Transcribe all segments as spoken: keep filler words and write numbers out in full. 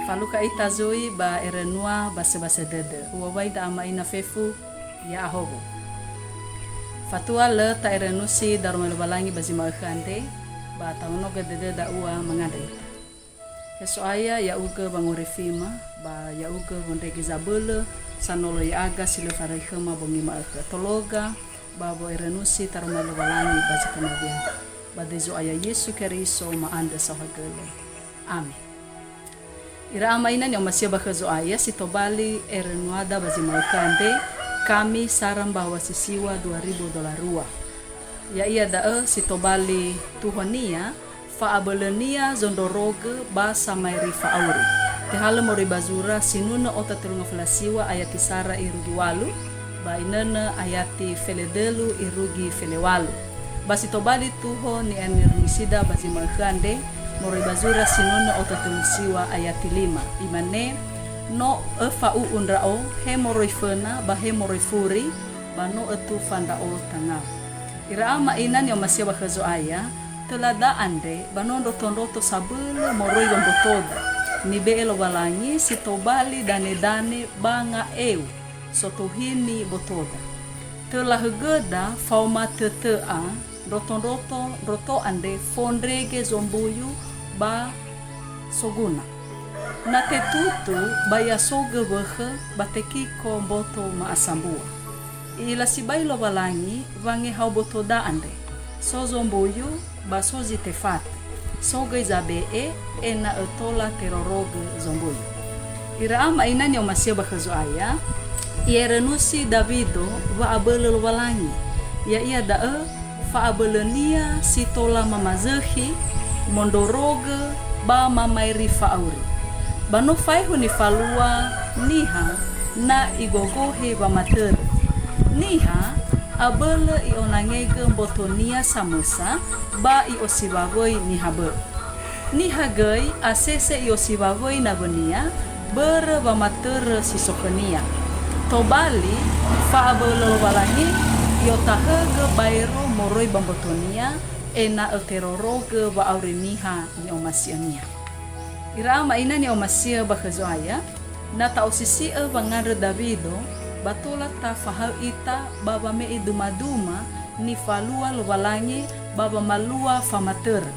Falukha ita zui ba erenua basebase dödö. Uŵa'ö da ama ina fefu, ya'ahowu. Fatua lö ta'erenusi daroma Lowalangi ba zi ma'ökhö andre, ba tahonogö dödöda ua mangandrö ita. He So'aya, ya'ugö wangorifima, ba ya'ugö wondrege zabölö sanolo ya'aga si lö farai khöma bongi ma'ökhö. Tologa ba wo'erenusi taroma Lowalangi ba zi fanawiada. Ba döi Zo'aya Yesu Keriso ma'andrö saohagölö. Amen. Ira ama ina ni'omasi'ö ba khö Zo'aya, si tobali erenuada ba zi ma'ökhö andre, Kami sara mbaŵa si siŵa dua ribu dua puluh dua. Ya'ia da'ö si tobali tuhonia, fa'abölönia zondrorogö ba samaeri fa'auri. Tehalö moroi ba zura Sinunö oto tölu ngafulu a siŵa ayati sara irugi ŵalu, ba inönö ayati felö dölu irugi felö ŵalu. Ba si tobali tuho ni'erenuisida ba zi ma'ökhö andre, moroi ba zura Sinunö oto tölu siŵa ayati lima. Imane, "No öfa'u'u ndra'o, he moroi föna, ba he moroi furi, ba no ötufa ndra'o tangau." Ira ama ina ni'omasi'ö ba khö Zo'aya, töla da andre ba no ndrotondroto sabölö moroi wambotoda, nibe'e Lowalangi si tobali danedane ba nga'eu, sotuhini botoda. Töla högöda faoma tötö'a ndrotondroto ndroto andre fondrege zombuyu ba soguna. Na tetutu ba ya'asogö wökhö ba tekiko mboto ma'asambua. I'ila sibai Lowalangi wangehao botoda andre. So zombuyu ba so zi tefati. So göi zabe'e ena'ö tola terorogö zombuyu. Ira ama ina ni'omasi'ö ba khö Zo'aya, i'erenusi Dawido wa'abölö Lowalangi. Ya'ia da'ö fa'abölönia si tola mamazökhi, mondrorogö, ba mamaeri fa'auri. Ba no faehu nifalua niha na igogohe wamatörö. Niha abölö i'onangegö mbotonia samösa ba i'osiwawöi niha bö'ö. Niha göi asese i'osiwawöi nawönia börö wamatörö si so khönia. Tobali, fa'abölö Lowalangi i'otahögö baero moroi ba mbotonia, ena'ö terorogö wa'auri niha ni'omasi'önia. Ira ama ina ni'omasi'ö ba khö Zo'aya, na ta'osisi'ö wangandrö Dawido, ba tola tafahaö ita ba wame'e dumaduma nifalua Lowalangi ba wamalua famatörö.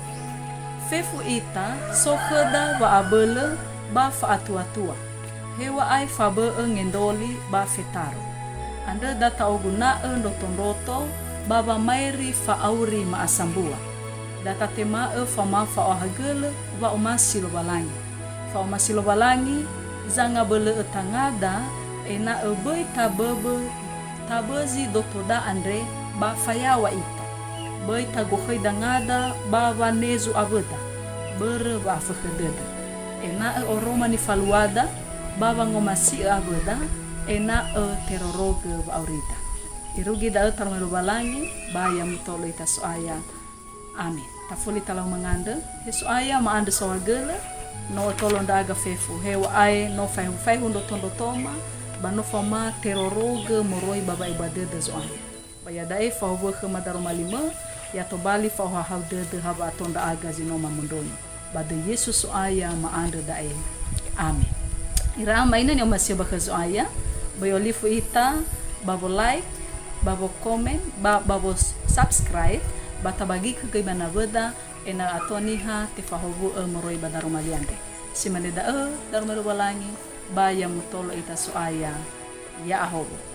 Fefu ita so khöda wa'abölö ba fa'atuatua. Heŵa'ae fabö'ö ngendroli ba fetaro. Andrö da ta'oguna'ö ndrotondroto ba wamaeri fa'auri ma'asambua. Da tatema'ö faoma fa'ohagölö wa'omasi Lowalangi. Fa'omasi Lowalangi zangabölö'ö tangada ena'ö böi taböbö tabözi dotoda andre ba fayaŵa ita. Böi tagokhöi dangada ba wanezu awöda, börö wa'afökhö dödö. Ena'ö oroma nifaluada ba wangomasi'ö awöda, ena'ö terorogö wa'aurida. Irugi da'ö taroma Lowalangi, ba ya mutolo ita So'aya. Amen. Tafuli talau mangandrö, he So'aya ma'andrö saohagölö, no ötolo ndra'aga fefu, heŵa'ae no faehu-faehu ndrotondrotoma, ba no faoma terorogö moroi ba wa'ebua dödö Zo'aya. Ba iada'e fahowu'ö khöma daroma limö, ya tobali fa'ohahau dödö ha wa'ato ndra'aga zi no mamondrongo. Ba döi Yesu So'aya ma'andrö da'e. Amen. Ira ama ina ni'omasi'ö ba khö Zo'aya, böi olifu ita ba wo like, ba wo komen, ba, ba wo subscribe, ba tabagikö göi ba nawöda, ena'ö ato niha tefahowu'ö moroi ba daroma li andre. Si mane da'ö, daroma Lowalangi, ba ya mutolo ita So'aya. Ya'ahowu.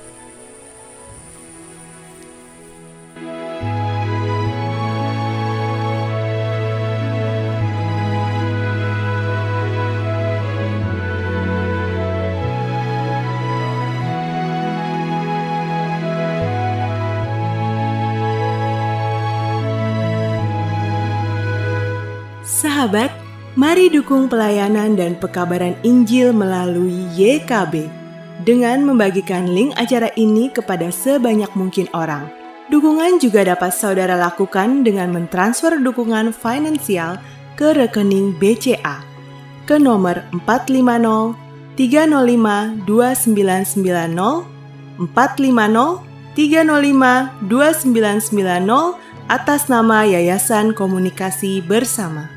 Sahabat, mari dukung pelayanan dan pekabaran Injil melalui Y K B dengan membagikan link acara ini kepada sebanyak mungkin orang. Dukungan juga dapat saudara lakukan dengan mentransfer dukungan finansial ke rekening B C A ke nomor empat lima nol tiga nol lima dua sembilan sembilan nol, empat lima nol tiga nol lima dua sembilan sembilan nol, atas nama Yayasan Komunikasi Bersama.